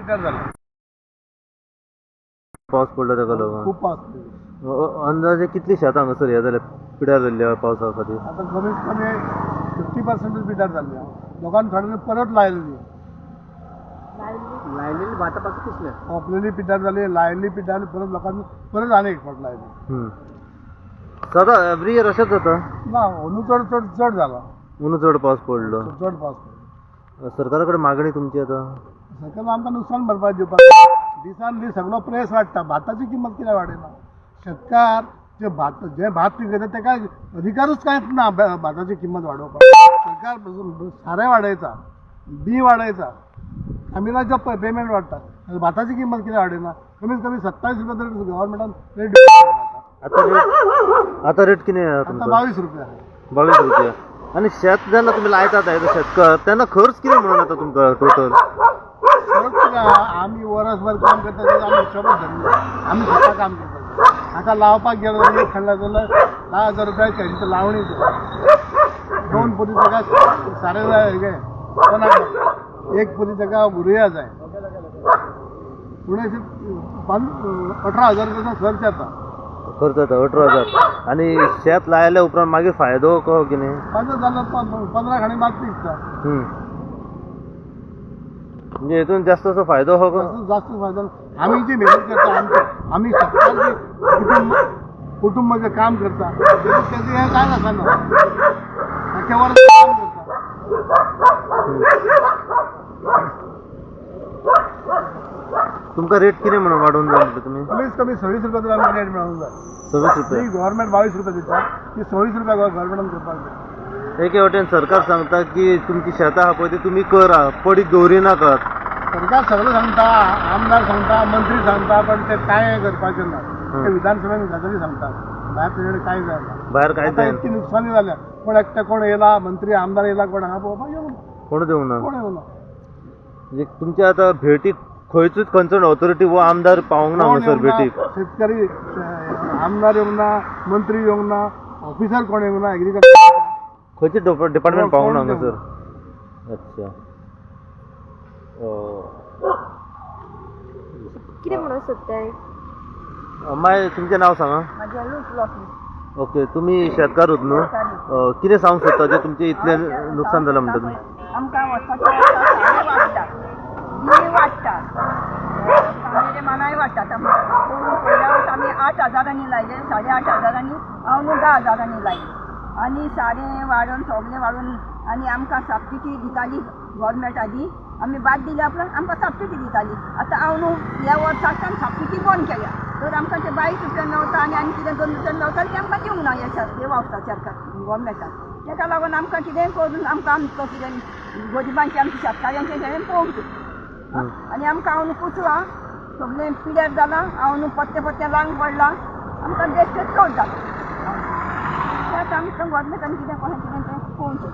पिड्ड्यार जालें. पावस पडलो ताका लागून. खूब पावस पडलो. अंदाजे कितली शेतां हांगासर हें जालें, पिड्यार जाल्ली आहा पावसा खातीर? आतां कमीत कमी 50% पिड्ड्यार जाल्ली आहा. लोकांनी थोड्यांनी परत लायलेली. लायलेली भातां पासून कुसल्या. ओंपलेली पिड्ड्यार जाली, लायल्ली पिड्ड्यार जाली, परत लोकांनी परत आनी एक फावट लायली. सदां एवरी इयर अशेंच जाता? ना, अंदू चड चड चड जाला. अंदू चड पावस पडलो. चड पावस पडलो. सरकारा कडेन मागणी तुमची आतां? सरकार आमकां नुकसान भरपाय दिवपाक. दिसान दीस सगळो प्रेस वाडटा, भाताची किंमत कित्याक वाडयना? शेतकार जे भात, जे भात पिकयता तेका अधिकारूच कांयच ना भाताची किंमत वाडोवपाक. सरकार सारें वाडयता, बी वाडयता, कामिनाचो पेमेंट वाडटा, आनी भाताची किंमत कित्याक वाडयना? कमीत कमी 27 रुपया तरी गव्हर्मेंटान रेट. आतां रेट कितें आहा आतां तुमचो? 22 रुपया आहा. 22 रुपया. आनी शेत जेन्ना तुमी लायतात एज अ शेतकार, तेन्ना खर्च कितें म्हणून येता तुमकां टोटल? खर्च कितें आहा, आमी वरसभर काम करता तेजो आमी हिशोबच धरना. आमी स्वता काम करता. आतां लावपाक गेलो जाल्यार, एक खणला जाल्यार 10,000 रुपया तेंचे लावणीचे. दोन पोती ताका सारें जाय, हें कोणाक जाय. एक पोती ताका उरिया जाय. पूण अशें 18,000 रुपया खर्च येता. खर्च येता 18,000. आनी शेत लायल्या उपरांत मागीर फायदो कसो कितें? फायदो जालो, 15 खाणी भात पिकता. म्हणजे हेतून जास्त असो फायदो हो? जास्त जास्त फायदो ना. आमी जी मेहनत करता, आमचे आमी शेतकार कुटुंब कुटुंब जे काम करता तेजें हें कांय आसना. आख्खें वर्स काम करता. तुमकां रेट कितें म्हणून वाडोवन जाय म्हणटा तुमी? कमीत कमी 26 रुपया तरी आमकां रेट मेळूंक जाय. 26 ती रुपया. गव्हर्मेंट 22 रुपया दिता, ती 26 रुपया गव्हर्मेंटान करपाक जाय. एके वटेन सरकार सांगता की तुमची शेतां आहा पळय ती तुमी करा, पडीक दवरिनाकात. सरकार सगळें सांगता, आमदार सांगता, मंत्री सांगता, पण ते कांय करपाचें ना. ते विधानसभेन गजाली सांगतात, भायर तेजे कांय जायना. भायर कांयच आतां जायना. इतकी नुकसानी जाल्या, कोण एकटे कोण येयला, मंत्री आमदार येयला, कोण हांगा पळोवपाक येवंक ना. कोण दिवंक ना. कोण येवंक ना. म्हणजे तुमच्या आतां भेटीक खंयचूच कंसर्न ऑथॉरिटी वो आमदार पावोंक ना कोण हांगासर येवंक ना, भेटीक? शेतकरी आमदार येवंक ना, मंत्री येवंक ना, ऑफिसर कोण येवंक ना, एग्रीकल्चर. खंयचे डिपार्टमेंट पावोंक ना कोण हांगासर. अच्छा. कितें म्हणून सोदताय? मागीर तुमचें नांव सांगा. म्हाजें लूच. ओके, तुमी शेतकारूच न्हू? कितें सांगूंक सोदता जे तुमचें इतलें नुकसान जालां म्हणटा तुमी? आमकां वर्साच्या वर्सा सारें वाडटा, बी वाडटा, कामेरे मानाय वाडटा. आतां पयल्या वर्सा आमी 8 हजारांनी लायले, 8,500 हजारांनी, हांव न्हू 10 हजारांनी लायले. आनी सारें वाडोवन, सगळें वाडोवन, आनी आमकां सबसिडी दिताली गोवोरमेंट आदी. आमी भात दिल्या उपरांत आमकां सबसिडी दिताली. आतां हांव न्हू ह्या वर्साच्यान सबसिडी बंद केल्या, तर आमकां ते 22 रुपया मेवता आनी आनी कितें 2 रुपया मेवता, ते आमकां दिवंक ना ह्या वर्सा सरकार गोवोरमेंटान. तेका लागून आमकां कितेंय करून आमकां आमचो कितें गरिबांचें, आमच्या शेतकाऱ्यांचें तेणें पळोवचें. आनी आमकां हांव न्हू कुसलां, सगळें पिड्यार जालां. हांव न्हू पत्ते पत्ते लांग पडलां, आमकां बेश्टें चड जालां. तें आतां आमकां गोवोरमेंटान कितें कशें कितें तें पळोवचें.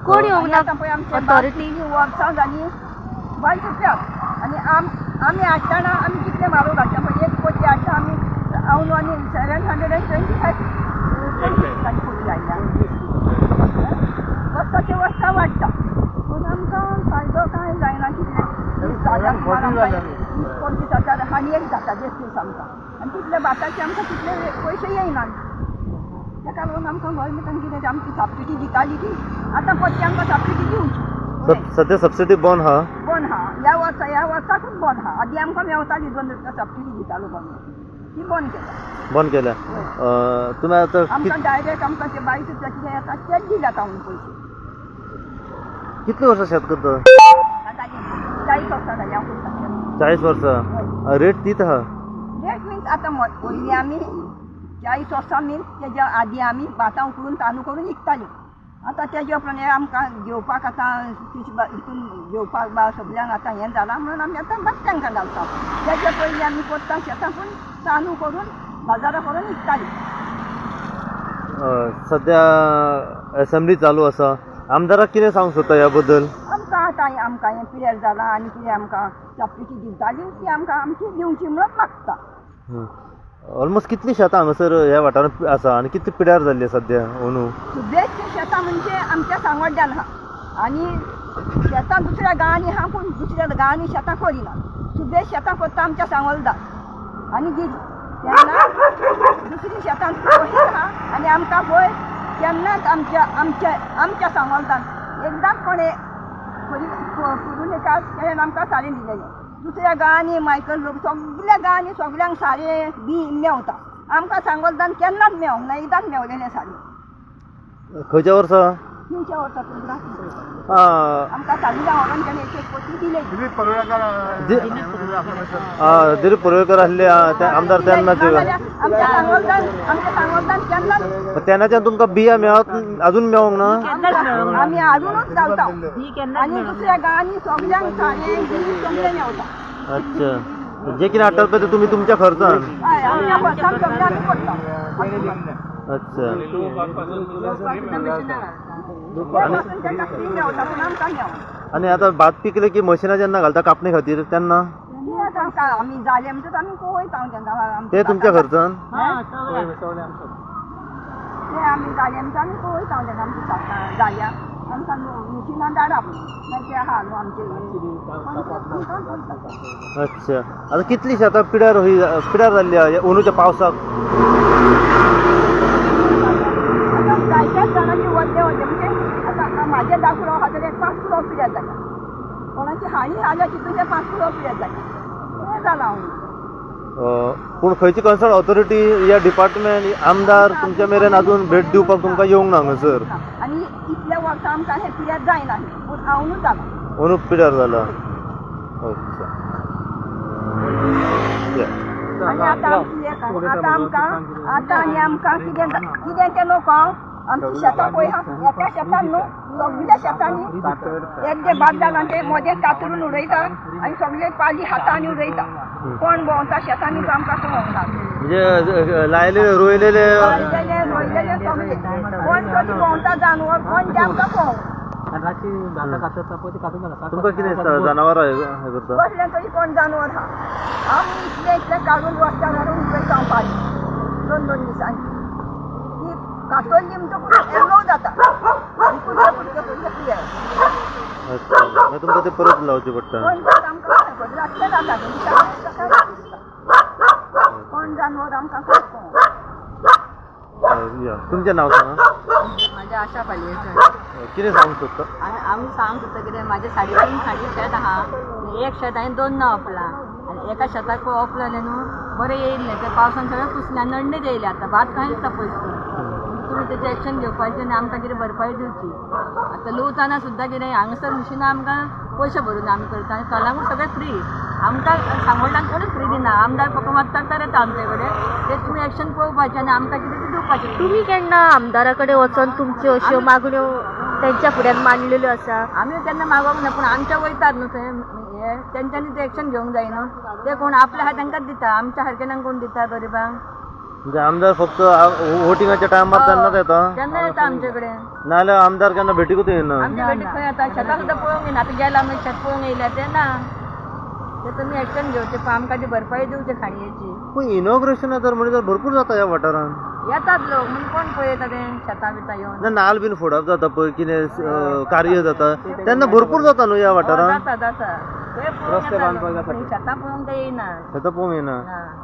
कोण येवंक आनी ना? आतां पळय आमचें ऑथॉरिटी? भात वर्सां जालीं 22 रुपया. आनी आमी हाडटना आमी कितले म्हारग हाडटा पळय. एक पोती हाडटा आमी हांव न्हू, आनी 725 पोती हाडल्या. वर्साचे वर्सां वाडटा, पूण आमकां फायदो कांय जायना. कितले 20,000 सुमार आमकां, 20-25 हजार हानी एक जाता बेश्टीच आमकां. आनी तितले भाताचे आमकां तितले पयशे येयना. ताका लागून आमकां गोवोरमेंटान कितें आमची सबसिडी दिताली ती आतां परती आमकां सबसिडी दिवची. सद्या सबसिडी बंद आहा. बंद आहा. ह्या वर्सा, ह्या वर्साकूच बंद आहा. आदी आमकां मेवताली, 2 रुपया सबसिडी दितालो गोवोरमेंट, ती बंद केल्या. बंद केल्या. तुमी आतां आमकां डायरेक्ट आमकां ते 22 रुपया कितें येता तेच दिल्यात हांव पयशे. कितले वर्सां शेत करता? आतां 40 वर्सां जालीं हांव करता. 40 वर्सां. रेट तीच आहा? रेट मिन्स आतां पयलीं आमी 40 वर्सां मिन्स तेज्या आदी आमी भातां उकडून तांदूळ करून विकतालीं. आतां तेज्या उपरांत हें आमकां घेवपाक आतां हितून घेवपाक बा सगल्यांक आतां हें जालां म्हणून आमी आतां भात तांकां घालता. तेज्या पयलीं आमी करता शेतां, पूण तांदूळ करून बाजाराक व्हरून विकतालीं. सद्या एसेंब्ली चालू आसा, आमदाराक कितें सांगूंक सोदता ह्या बद्दल? आमकां आतां आमकां हें पिड्यार जालां आनी कितें आमकां सबसिडी दिवताली ती आमकां आमची दिवची म्हणून मागता. ऑलमोस्ट कितलीं शेतां हांगासर ह्या वाठारांत आसा आनी कितली पिड्यार जाल्ली सद्या अंदू? बेश्ट शेतां म्हणजे आमच्या सांगोड्ड्यान आहा, आनी शेतां दुसऱ्या गांवांनी आहा, पूण दुसऱ्या गांवांनी शेतां करिना. सुबेज शेतां करता आमच्या सांगोलदा आनी गेली तेन्ना दुसरी शेतां आहा आनी आमकां पळय केन्नाच आमच्या आमच्या आमच्या सांगोलदान एकदांच कोणें पुरुलेकार तेणें आमकां सारें दिलेलें. दुसऱ्या गांवांनी मायकल लोक सगल्या गांवांनी सगल्यांक सारें बी मेवता, आमकां सांगोलदान केन्नाच मेवंक ना, एकदांच मेवलेलें सारें. खंयच्या वर्सा? खंयच्या वर्सा तुमकां आमकां सालीं व्हरोन तेणें एक एक पोती दिलेली. दिलीप परुळेकर दिलीप परुळेकर आसले आमदार तेन्नाचे. आमच्या सांगोलदान आमच्या सांगोलदान केन्नाच तेन्नाच्यान तुमकां बिया मेळत अजून मेळोंक ना? आमी अजुनूच घालता आनी दुसऱ्या गांवांनी सगल्यांक सारें बी सगळें मेवता. अच्छा, जे कितें हाडटात पळय ते तुमी तुमच्या खर्चान? हय, आमच्या खर्चान सगळें आमी करता. अच्छा. तेंकां फ्री मेवता पूण आमकां मेवना. आनी आतां भात पिकले की मशिनां जेन्ना घालता कापणी खातीर तेन्ना ते आतां आमकां आमी जाले म्हणटच आमी वयता तेंकां. ते तुमच्या खर्चान? ते आमी जाले म्हणटा आमी वयता तेंकां आमच्या जाल्या आमकां मशिनां धाडा म्हणून मागीर ते आहा न्हू आमचे. अच्छा, आतां कितली शेतां पिड्यार पिड्यार जाल्ली आहा अंदूच्या पावसाक? आतां जायत्याच जाणांची व्हडले व्हडले म्हणजे आतां म्हाजे 10 कुडो आहा जाल्यार 5 कुडो पिड्यार जाल्या, कोणाची हाणी आहा तितूचे 5 कुडो पिड्यार जाल्या, तें जालां. पूण खंयची कन्सर्न ऑथॉरिटी या डिपार्टमेंट आमदार तुमच्या मेरेन अजून भेट दिवपाक तुमकां येवंक ना हांगासर? आनी इतल्या वर्सां आमकां हें पिड्यार जायना, पूण हांवूच जालां. अंदू पिड्यार जाला. अच्छा. आनी आतां आमची एक आतां आमकां आतां आनी आमकां कितें कितें तें नको. आमची शेतां पळय आहा, एका शेतान न्हू सगल्या शेतांनी एकदें भात जालां तें मोदें कातरून उडयता आनी सगळे पाली हातांनी उडयता. कोण भोंवता शेतांनी तो आमकां पळोवंक ना. म्हणजे लायलेले रोयलेले लायलेले रोयलेले सगळे कोण तरी भोंवता जानवर कोण ते आमकां पळोवंक. तुमकां कितें दिसता जनावरां हें करता? कसलें तरी कोण जानवर आहा, आमी इतलें इतलें काडून रस्त्यार हाडून उडयता पाली 2 2 दिसांनी. ती कातरली म्हणटकूच येलो जाता कुडके कुडके कुडके पिड्यार. अच्छा, मागीर तुमकां ते परत लावचे पडटा. कोण जात आमकां खबर रातचें जाता, कोण जानवर आमकां कांयच कळना. तुमचें नांव सांगा. म्हाजें आशा पालयेकर. कितें सांगूंक सोदता? आमी सांगूंक सोदता कितें, म्हाजें 3.5 खांडी शेत आहा, एक शेत हांवें 2 ओंपलां आनी एका शेताक ओंपलेलें न्हू बरें येयल्लें, तें पावसान सगळें कुसलें आनी नडणीत येयलें. आतां भात कांयच ना पयस. तुमी तेजें एक्शन घेवपाचें आनी आमकां कितें भरपाई दिवची. आतां लुवतना सुद्दां कितें हांगासर मशिनां आमकां पयशे भरून आमी करता आनी कलांगूट सगळें फ्री. आमकां सांगोल्डान कोणूच फ्री दिना, आमदार फक्त मागतात तर येता आमचे कडेन. ते तुमी एक्शन पळोवपाचें आनी आमकां कितें तें दिवपाचें. तुमी केन्ना आमदारा कडेन वचोन तुमच्यो अश्यो मागण्यो तेंच्या फुड्यान मांडलेल्यो आसा? आमी केन्ना मागोवंक ना, पूण आमच्या वयतात न्हू थंय हे तेंच्यांनी ते एक्शन घेवंक जाय न्हू. ते कोण आपल्या आहा तांकांच दिता, आमच्या सारकेल्यांक कोण दिता गरिबांक? म्हणजे आमदार फक्त वोटिंगाच्या टायमार तेन्नाच येता, तेन्ना येता आमचे कडेन. नाजाल्यार आमदार केन्ना भेटीकूच येना. आमच्या भेटीक खंय येता? शेतां सुद्दां पळोवंक येना. आतां गेला आमी शेत पळोवंक येयल्या ते ना, ते तुमी एक्शन घेवचें, पण आमकां ती भरपाई दिवची खाणयेची. पूण इनॉग्रेशना तर म्हणजे भरपूर जाता ह्या वाठारान. येतात लोक म्हणून कोण पळयता ते शेतां बितां येवन. ना नाल बीन फोडप जाता पळय, कितें कार्य जाता तेन्ना भरपूर जाता न्हू ह्या वाठारान. जाता जाता ते पळोवंक शेतां पळोवंक ते येयना. शेतां पळोवंक येयना.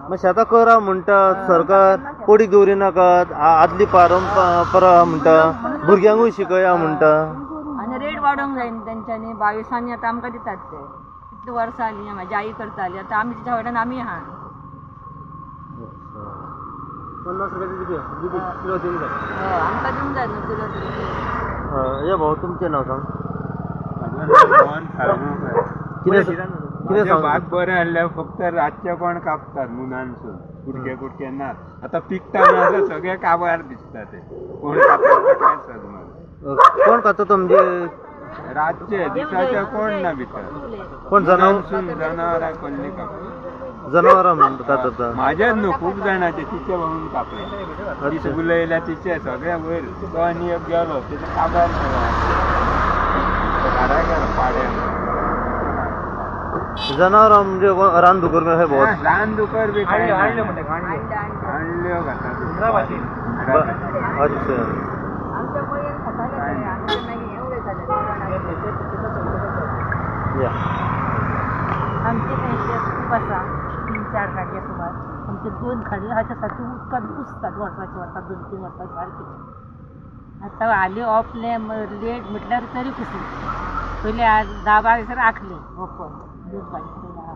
मागीर शेतां करा म्हणटा सरकार, पडीक दवरिनाकात, आदली परंपरा म्हणटा, भुरग्यांकूय शिकया म्हणटा. आनी रेट वाडोवंक जाय न्हू तेंच्यांनी. 22 आतां आमकां दितात ते. कितलीं वर्सां जालीं म्हाजी आई करताली, आतां आमी तिच्या फाटल्यान आमी आहा. 50 रुपयाचे किलो दिवंक जाय. आमकां दिवंक जाय न्हू किलो तरी. हे भाऊ तुमचें नांव सांग. कितें कितें भात बरें आहल्यार फक्त रातचे कोण कापतात मुनानसून कुडके कुडके ना. आतां पिकता म्हणल्यार सगळे काबार दिसता ते कोण कापता काय सजमना. कोण खाता तो म्हणजे रातचे दिसाचे कोण ना भितर. कोण जनावरां कोल्ली कापतात. जनावरां म्हणटा खाता? म्हाजेच न्हू खूब जाणांचे तिचे म्हणून कापले. दीस उलयल्या तिचे सगळे वयर तो आनी एक गेलो तेचे काबार घरा गेलो पाड्यार. जनावरां म्हणजे रानदुकर हे बहुत रानदुकर बी हाडल्यो खाता. अच्छा. या. आमचे थंय शेत खूब आसा, 3-4 खाडये सुमार. आमचे 2 खाडये आहा त्या सारकी उदकांत कुसतात वर्साचे वर्सा, 2-3 वर्सां सारकी. आतां हालीं ओंपले लेट म्हटल्यार तरी कुसले. पयलीं 10-12 दिसान आखले ओंपून 2 खाडी पयलीं आहा.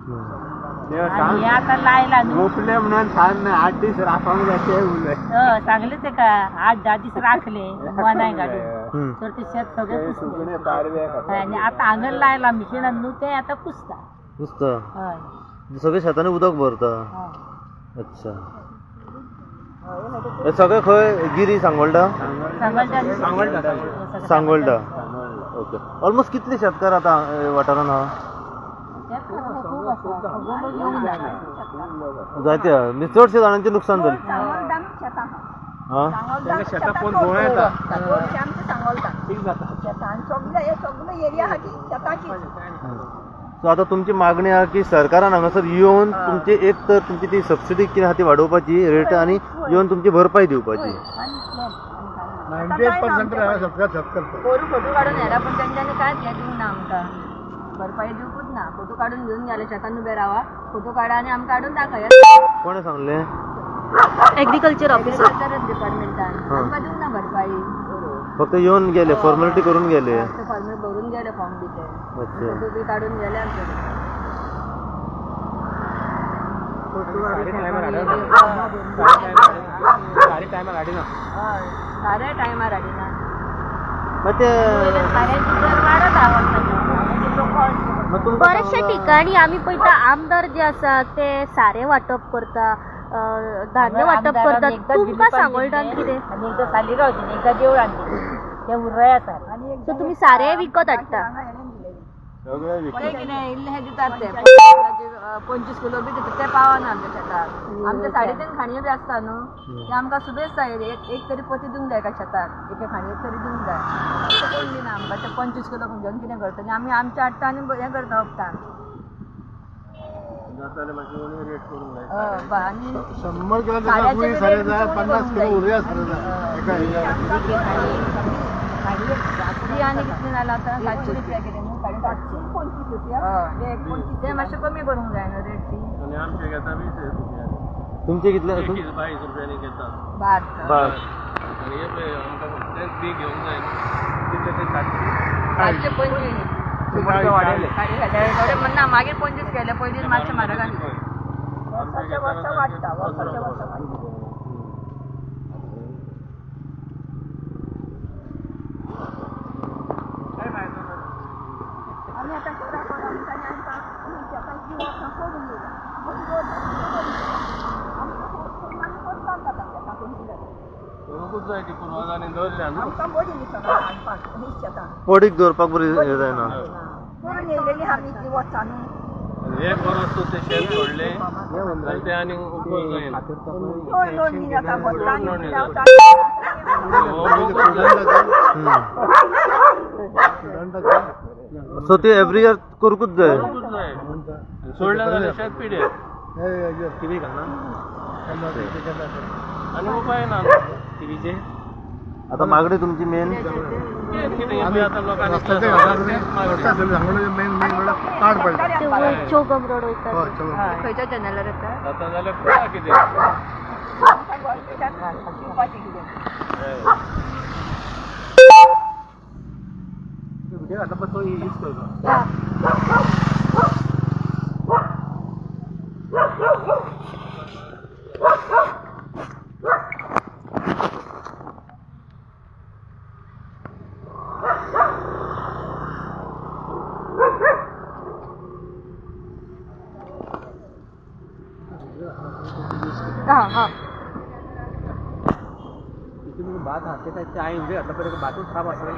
आनी हें आतां लायलां न्हू. रोपले म्हणून सांग ना, 8 दीस राखोंक जाय ते उलय. हय सांगलें तेका 8-10 दीस राखले मनाय घालून, तर ते शेत सगळें कुसलें. सुकणे पारवे. आनी आतां हांगा लायलां मिशिनान न्हू, तें आतां कुसता. कुसता. हय. सगळे शेतांनी उदक भरता. हय. अच्छा, हे सगळे खंय गिरी सांगोल्डा? सांगोल्डा. सांगोल्डा. ओके. ऑलमोस्ट कितले शेतकार आतां वाठारान आहा? खूब आसा, येवंक जाय. जायते आहा. म्हणजे चडशे जाणांचें नुकसान जालें. सांगोल्डा शेतां. आं, सांगोल्डा पोवन गोंय येता. चडशें आमचें सांगोल्डा शेतां आनी सगळे हे सगळे एरिया आहा ती शेताची. सो आतां तुमची मागणी आहा की सरकारान हांगासर येवन तुमची एक तर तुमची ती सबसिडी कितें आहा ती वाडोवपाची रेट, आनी येवन तुमची भरपाय दिवपाची. 98% शेतकार शेत करता. पोरू फोटो काडून येयला पूण तेंच्यांनी कांयच हें दिवंक ना आमकां, भरपाई दिवकूच ना. फोटो काडून घेवन गेले, शेतान उबे रावा, फोटो काडा आनी आमकां हाडून दाखय. कोणें सांगलें? एग्रीकल्चर ऑफिसर एग्रीकल्चर डिपार्टमेंटान आमकां दिवंक ना भरपाई. फक्त येवन गेले, फॉर्मेलिटी करून गेले. फॉर्म भरून गेले, फॉर्म बी ते अच्छा. फोटो बी काडून गेले आमचे. हय, सारे टायमार हाडिना. मग ते साऱ्यांची दर वाडत आहा वर्साचे. मग तुमकां बरेचशे ठिकाणी आमी पळयता आमदार जे आसा ते सारें वांटप करता, धान्य वांटप करतात. तुमकां सांगोल्डान कितें? आनी एकदां सालिगांव दिली, एकदां देवळान दिली, ते उर्राय आसात. सो तुमी सारें विकत हाडटा? सगळे ते कितें इल्लें दितात ते 25 किलो बी दितात, ते पावना आमच्या शेताक. आमचे 3.5 खाणयो बी आसता न्हू, ते आमकां सुबेज जाय. एक तरी पोती दिवंक जाय एका शेताक, एके खाणयेक तरी दिवंक जाय. ते कोण दिना आमकां. ते 25 किलो घेवन कितें करतले आमी? आमच्या हाडटा आनी हें करता ओंपता. आनी 100 किलो गुळी सारें जाय, 50 किलो उरिया सारें जाय एका हेज्यार. ती आनी कितली जालां आतां 700 रुपया कितें न्हू, 750. 25 रुपया. हय, ते मातशें कमी करूंक जाय न्हू रेट ती. तुमचे कितले? भात बस. 725. ना मागीर 25 केले, पयलीं मातशें म्हारग आसलें. वर्साच्या वर्सा वाडटा, वर्साच्या वर्सा वाडटा. आमी आतां कोरा कोरा म्हणटा आनी आमी शेताची वर्सां सोडून दिल्या. आमकां फोर्स करून आमी करपाक जाता शेतां कोणती जाता. आमकां बरी दिसना हाडपाक ही शेतां. पडीक दवरपाक बरी हें जायना. करून येयलेली आमी इतली वर्सां न्हू. एक वरस तूं तें शेत सोडलें जाल्यार तें आनीक उपयोग जायना. चड लोन जाता, भरता रावता. सो ते एवरी इयर करूंकूच जाय. करूंकूच जाय. सोडलें जाल्यार शेत पिड्यार आनी उपाय ना. आतां मागणी तुमची मेन कितें हें आतां लोकांनी रस्त्याचे रस्ता सांगोल्डा मेन मेन म्हणल्यार ताड पडटा. ते वयर चोगम रोड वयता. हय, चलो. खंयच्या चॅनलार येता? आतां जाल्यार पळया कितें. आमकां गव्हर्मेंटान दिवपाचें कितें. हां हां. बात हाते काय चाय उभे घातला पडे बातूच खराब असेल.